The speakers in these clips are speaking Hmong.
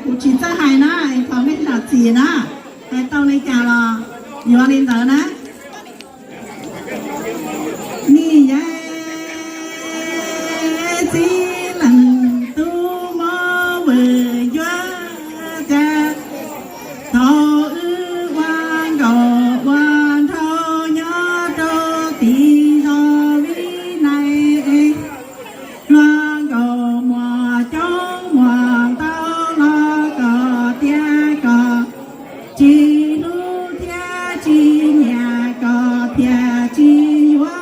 Kuv tsis txawj hais na, es thov nej zam txim na. Hais tau li cas los yuav li ntawd na. Niam yau txiv leej tub mob vwm cuab cas, thaum wb ua nkaus ua nraug nyob rau tim zos Vib Nais, hluas nkauj muaj coob muaj ntau los koj tias koj tsis hlub thiab tsis nyiam, koj thiaj tsis yuav.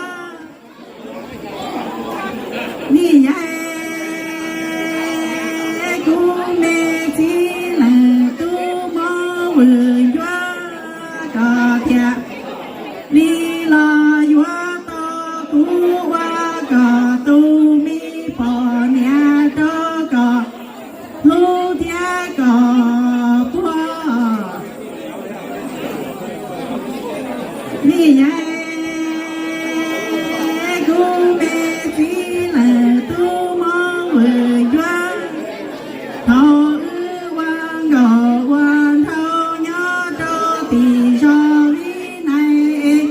Niam yau kuv me txiv leej tub mob vwm cuab, koj thiaj li los yuav tau kuv ua koj tus me poj niam rau koj hlub thiab koj puag. Niam yau kuv me txiv leej tub mob vwm cuab, thaum wb ua nkaus ua nraug nyob rau tim zos Vib Nais,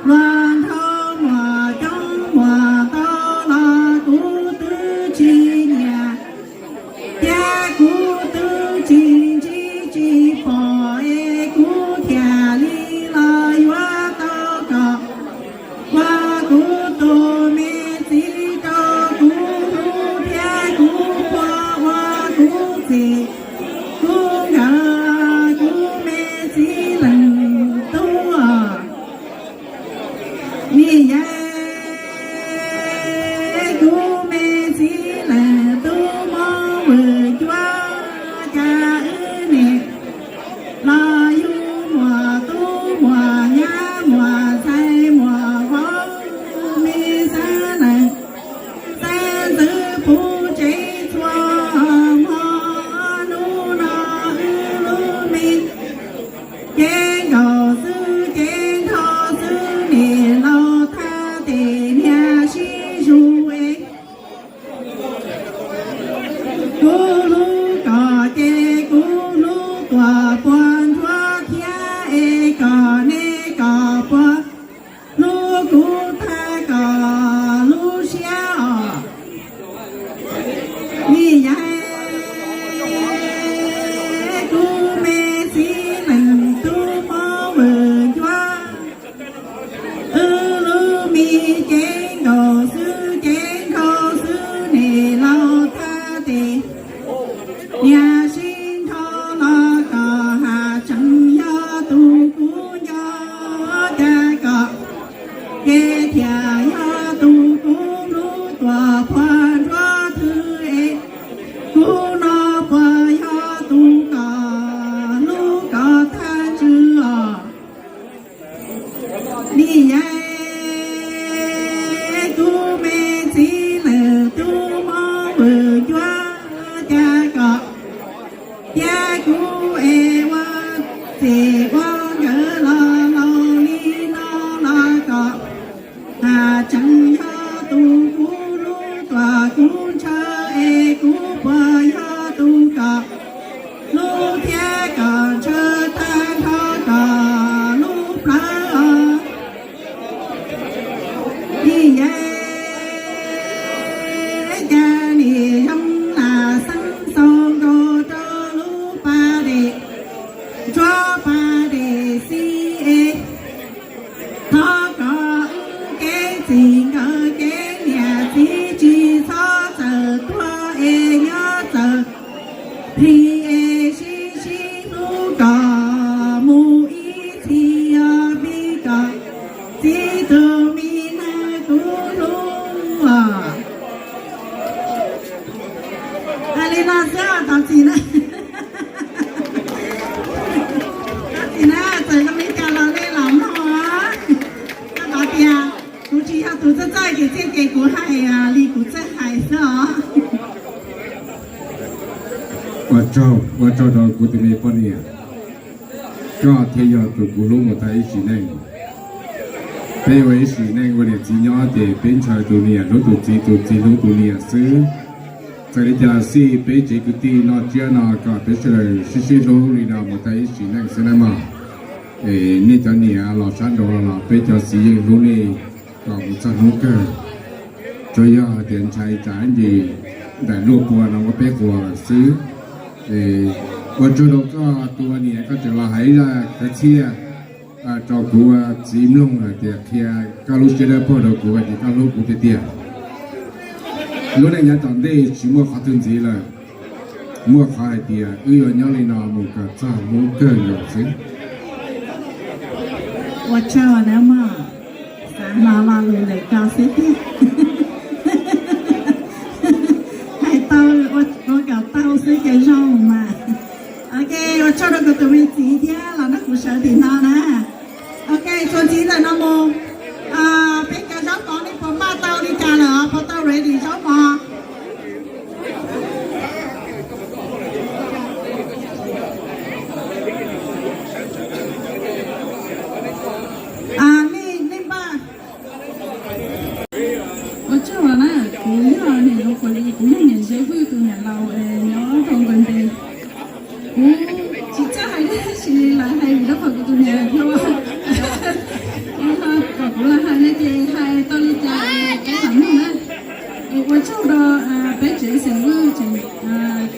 hluas nraug muaj coob muaj ntau los kuv twb tsis nyiam, thiab kuv twb tsis ntsib tsis pom es kuv thiaj li los yuav tau koj ua kuv tus me txiv rau kuv hlub thiab kuv puag ua kuv txiv kuv nkawm kuv me txiv leej tub. Niam yau kuv me txiv leej tub mob vwm cuab cas wb niam los yug muaj tub muaj nyab muaj ntxhais muaj vauv me xeeb leej xeeb ntxwv puv tsev txhua hmo. Hnub no wb lub me cev nkaus xwb cev nrho xwb niam laus thaj tes niag sib zuj es kuv hlub koj ces kuv hlub tuaj puag nruab thiab es koj ne koj puas hlub kuv thaj koj lub siab os. Niam yau kuv me txiv leej tub mob vwm cuab, wb lub me cev nkaus xwb cev nrho xwb niam laus thaj tes niag sib nrho los koj haj tseem yog tus kuv nco cas koj ces thiaj yog tus kuv hlub tuaj puag nruab thwv es kuv no puas yog tus koj hlub koj thaj tswj os. Niam yau kuv me txiv leej tub mob vwm cuab cas koj thiab kuv es ua txij ua nkawm los laus li no los koj haj tseem yog tus kuv hlub tuaj kuv ntshaw es kuv puas yog tus koj hlub thiab koj ntshaw tag nrho koj lub plawv os. Niam yau cas nim zoo lam xeeb xaus nkaus rau lub pas dej ntsuab pas dej xib es thov kom wb kev txij nkawm kev niam txiv tsis txhob txawm tuag es nyob txawm plig es sib sib hlub kom mus ib txhis os vim koj txiv tus me neeg kuv hlub. Hais li no xwb os, thov txim na. Thov txim na, txawm zoo li cas los nej lam mloog os. Rau qhov tias kuv tsis yog tus txawj txawj ces txhia ces kuv hais li kuv txawj hais xwb os. Ua tsaug, ua tsaug rau kuv tus me poj niam. Koj thiaj yog tus kuv hlub mus tag ib sim neej. Peb ua ib sim neej ua niam txiv nyob ces peb ntshaw tus niam hlub tus txiv, tus txiv hlub tus niam xwb. Txawm li cas los xij peb tsev kwv tij noj tsiab no kom peb sawv daws sib sib hlub li no mus tag ib sim neej xwb nawb mog. Es nej cov niam los sab nraud los peb cov txiv yeej hlub nej kom mus txog hnub kawg. Tsuas yog hais tias ntshai tsam ib ntsis ntaim luaj pua no muab peb quas lawm xwb. Es ua tsaug rau koj tus niam koj tseem los hais ib zaj kwv txhiaj rau kuv txiv mloog hais tias qhia koj lub siab dawb paug rau kuv hais tias koj hlub kuv tiag tiag. Lub neej nyob tom ntej tsis muaj qhov twg ntxiv lawm, muaj qhov hais tias wb yuav nyob li no mus kom txog hnub kawg nkaus xwb. Ua tsaug nawb mog, xav hnov lo lus ntawm koj xwb tiag. Hais tau ua kom tau xwb ces zoo mas. Ok, ua tsaug rau kuv tus me txiv thiab los nrog kuv sawv tim no na. Ok, txuas ntxiv ntawm no mus, peb cov zaub mov nej puas maj tau li cas lawm, puas tau ready zaub mov? Nej, nej npaj. Ua tsaug na, kuv yog niam laus Kuam Lis, kuv yog niam Zeb Vwj tus niam laus nyob rau Nqus Npes. Kuv tsis txawj hais dab tsi lawv hais vim rau qhov kuv tus niam hluas kom kuv los hais no ces hais tau li cas peb mam mloog na. Ua tsaug rau peb tsev xeem Vwj tseem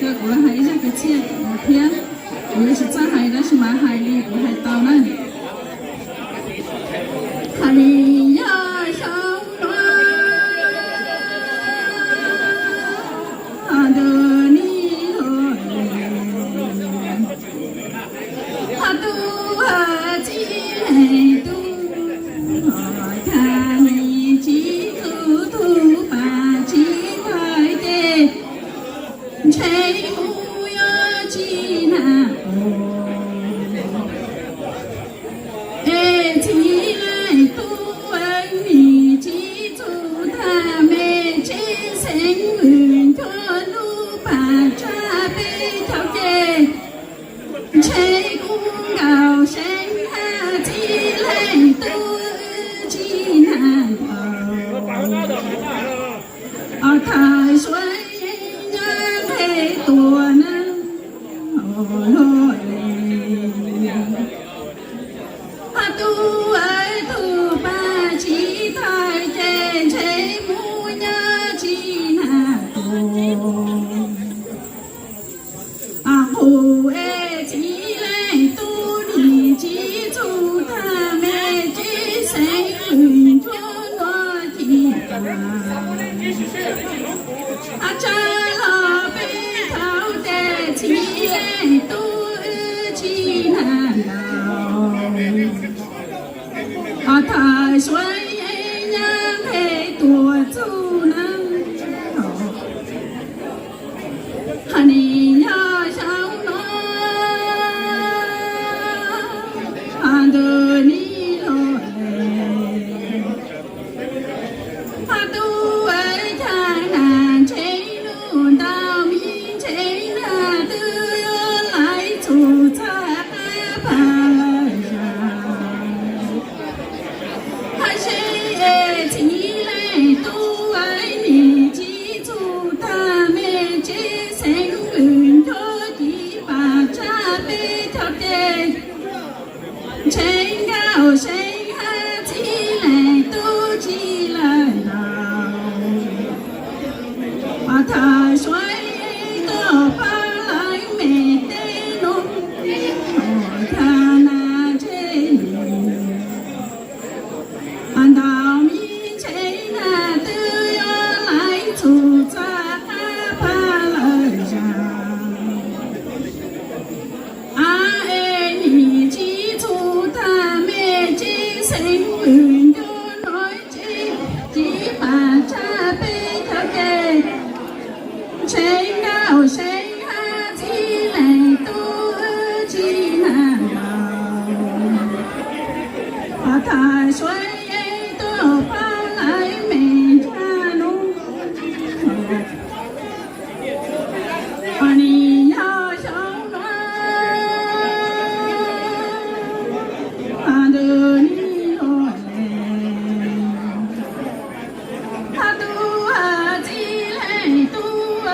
coj kuv los hais ib zaj kwv txhiaj thiab. Kuv yuav tsis txawj hais tab sis mas hais li kuv hais tau na. Hais li yog xyoo no, ntawm nis los ho tus txiv leej tub, cas nis tsis tu tus pas tsis tawg ces ntshe mus yuav tsis nag. Es txiv leej tub, nim tsis txuj tag me tsev xeem Vwj ncuab lub pas tsa peb caug ces ntshe kuv nkaus seev hab txiv leej tub tsis nag ntau. Os thawj suav nyob nqe tuaj neeg luaj le, ho tus tug pas tsis tawg ces ntshe mus nyob tsis nag tuaj. Qhov es txiv leej tub nim tsis txuj tag me tsev xeem Vwj ncuab lub pas tsa los peb thaum ces txiv leej tub wb tsis nag ntau. Os thawj suav nyob nqe tuaj txug neeg, hais li yog xyoo no, ntawm nis los le, ho tus cas nag ntshe nug ntau mi ntshe nag twb yuav lais txug txhab qab pas lawm zag. Hab seb es txiv leej tub nim tsis txuj tag me tsev xeem Vwj ncuab lub pas tsa peb caug ces ntshe nkaus seev hab txiv leej tub tsis lawm ntau. Os thawj suav tuaj pab lawv me teb nuav, cas nag ntshe ntau mi ntshe nag twb yuav lais txug txhab qab pas lawm zag. A es nim tsis txuj tag me tsev xeem Vwj ncuab lub tsev, tsev pas tsa peb caug ces ntshe nkaus seev hab txiv leej tub tsis nag ntau. Os thawj suav tuaj pab lawv me ntsha nuav, hais li yog xyoo no, ntawm nis los le, ho tus txiv leej tub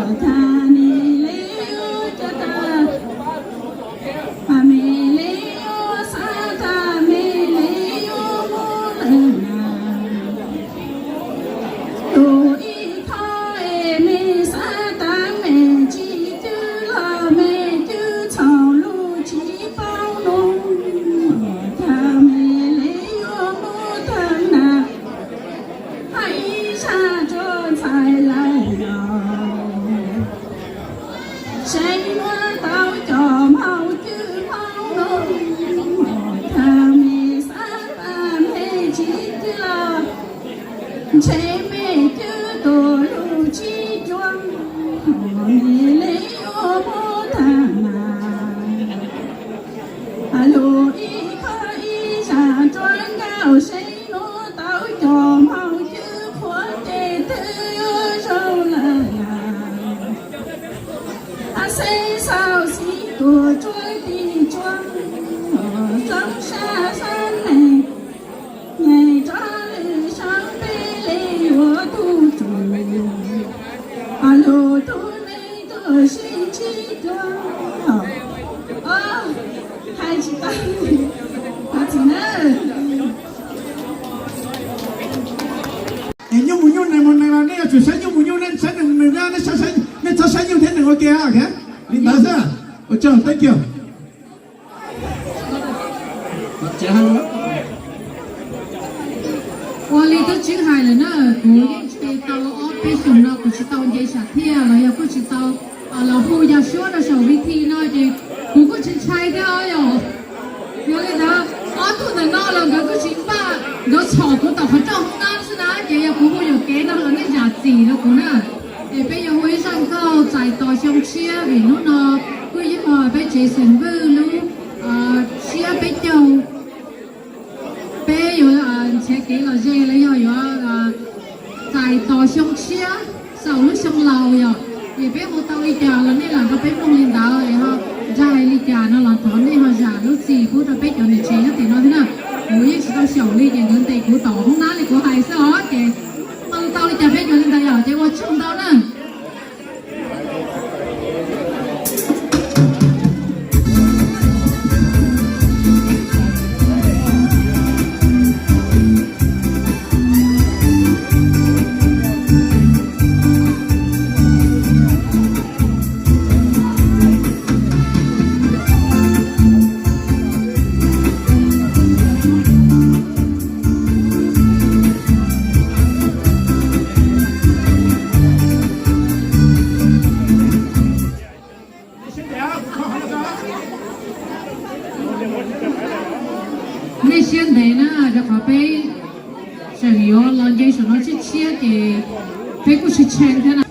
Tag me li yuav coj tag, tag me li yuav xav, tag me li yuav muab lawm na. Tus ib qho es me xav tag me tsis cwb los me cwb txhaum lub tsis paub nug, tag me li yuav muab tag na. Hais ib zaj rau ntxhais lawv los, seb muab tau cov hmau cwb hmau nug, tag me xav tag me tsis cwb los ntshe me cwb tus lub tsis cuag, me li yuav muab tag na. Lug ib qho ib zaj rua nkauj seb nug tau cov hmau cwb qhuav ces twb yuav zoo lawm na. Xeb xaus xib tuam tsuab tim tsuab, xoob sab xab neeg, nyeem rov lwm sab peb li yuav tug tsum, lug tug neeg tuaj sib ntsib dua. Hais tsis tau, thov txim na. Es nyuj mus nyuj, nees mus nees los nej yuav tsum saib nyuj mus nyuj, nej saib nees mus nees na, nej, nej txhob saib nyuj thiab nees ua ke. Li ntawd xwb. Ua tsaug, thank you. Ua li tub Tswb hais lawm na, kuv yeej ntshe tau ob peb xyoos no kuv tsis tau nce sam thiaj los yog kuj tsis tau los hu yog suab rau saum vi thi no ces kuv kuj tsis ntshai thiab os yom. Yog li ntawd ob tug ntawm no los nkawd kuj tsis npaj, nkawd txhom kuv tom qhov rooj hoob nab xwb na, ces yog kuv hu yuam kev no los nej zam txim rau kuv na. Es peb yuav hu ib zaj nkauj txais tos xyoo tshiab vim hnub no kuj yog peb tsev xeem Vwj lub tsiab peb caug. Peb yuav nrhiav kev lom zem los yog yuav txais tos xyoo tshiab saum lub xyoo laus yom. Es peb hu tau li cas los nej lam nrog peb mloog li ntawd, es ho nrag li cas no los thov nej ho zam lub txim pub rau peb cov niam tsev nyob tim no thiab na. Kuv yeej tsis tau xyaum li ces nkawd ntes kuv tom hoob nab li kuv hais xwb os, ces tau li cas peb yuav li ntawd yom, ces ua tsaug ntau na. Nej siab ntev na, rau qhov peb tseem yuav los nce saum no tshiab tshiab ces peb kuj tsis tshee thiab na.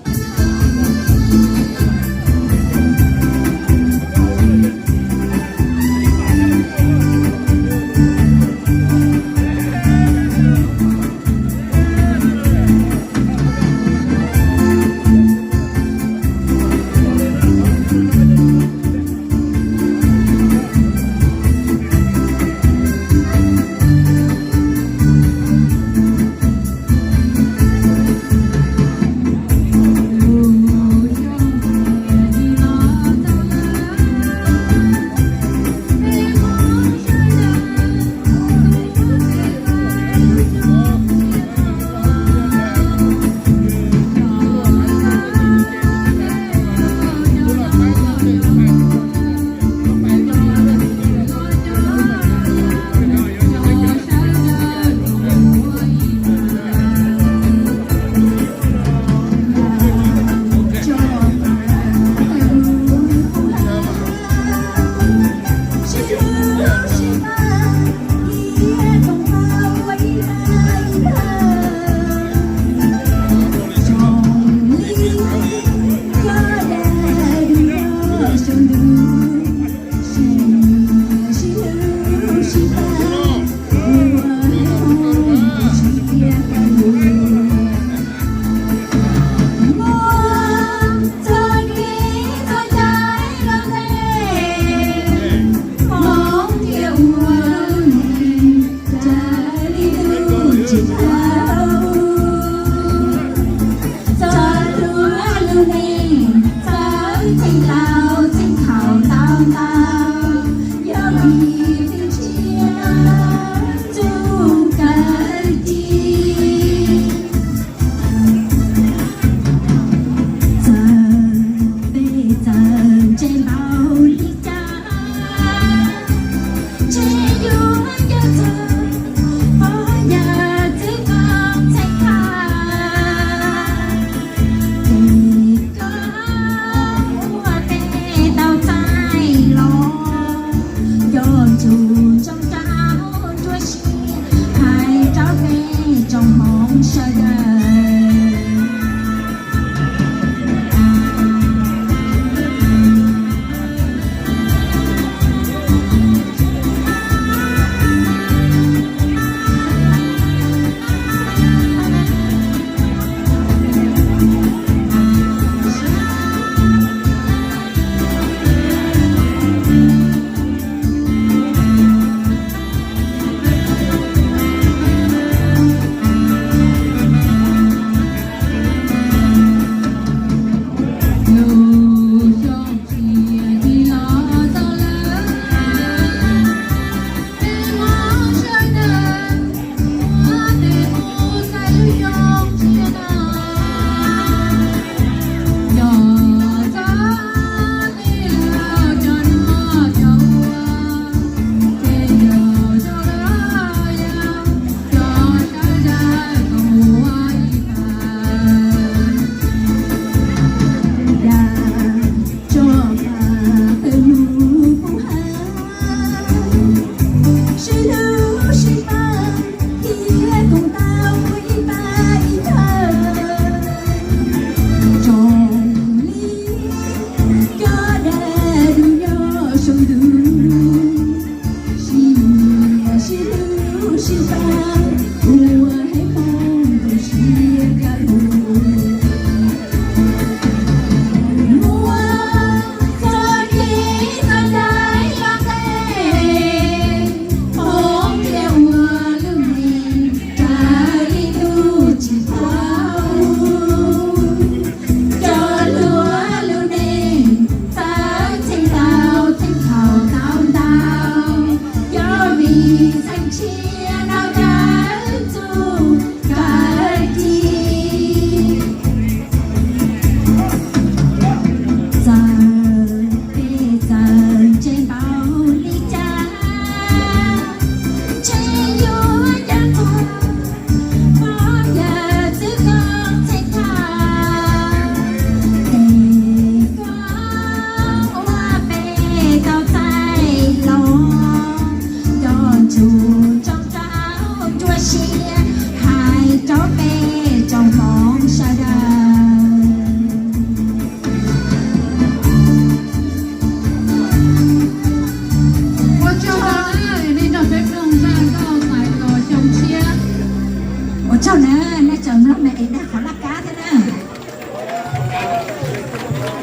Dag qhov laj kab thiab na.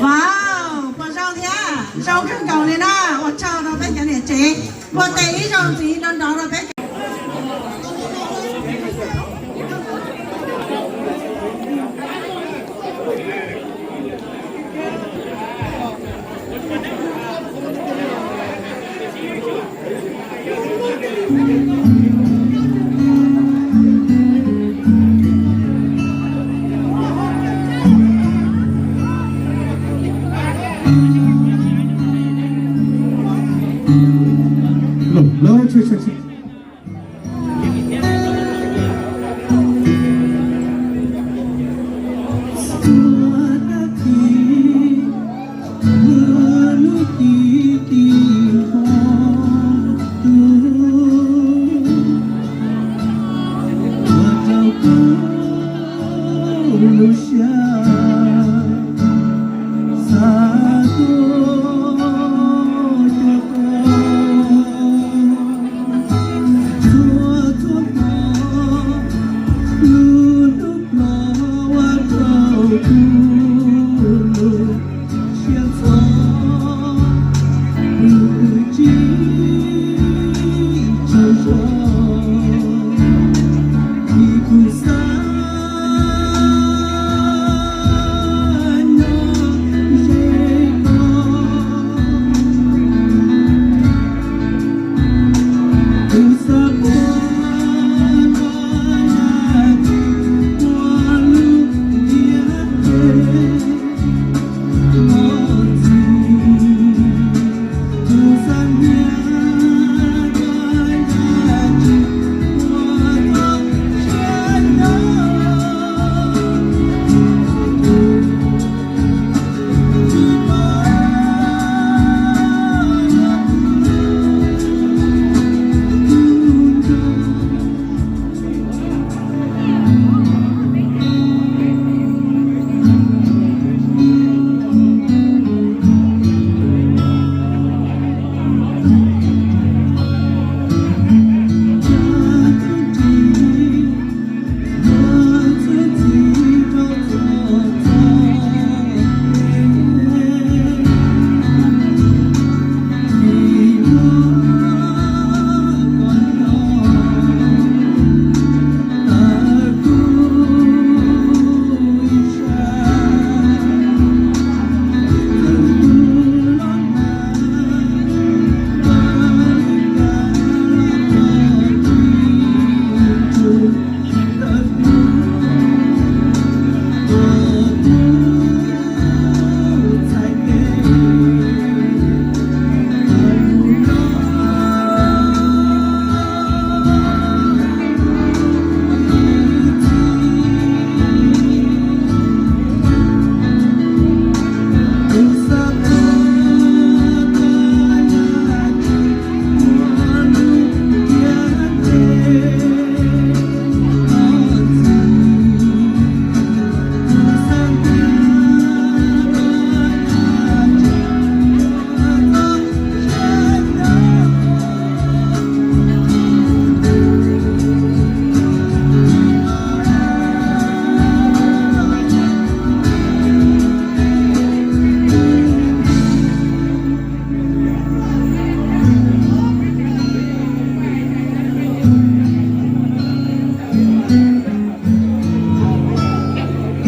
Wow, puas zoo thiab? Zoo kawg nkaus li na. Ua tsaug rau peb cov niam tsev, ua tes ib zaug ntxiv nrov nrov rau peb cov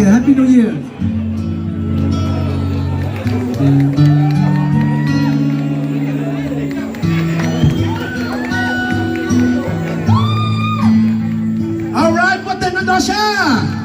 Happy New Year. All right, pub tes no rau sab.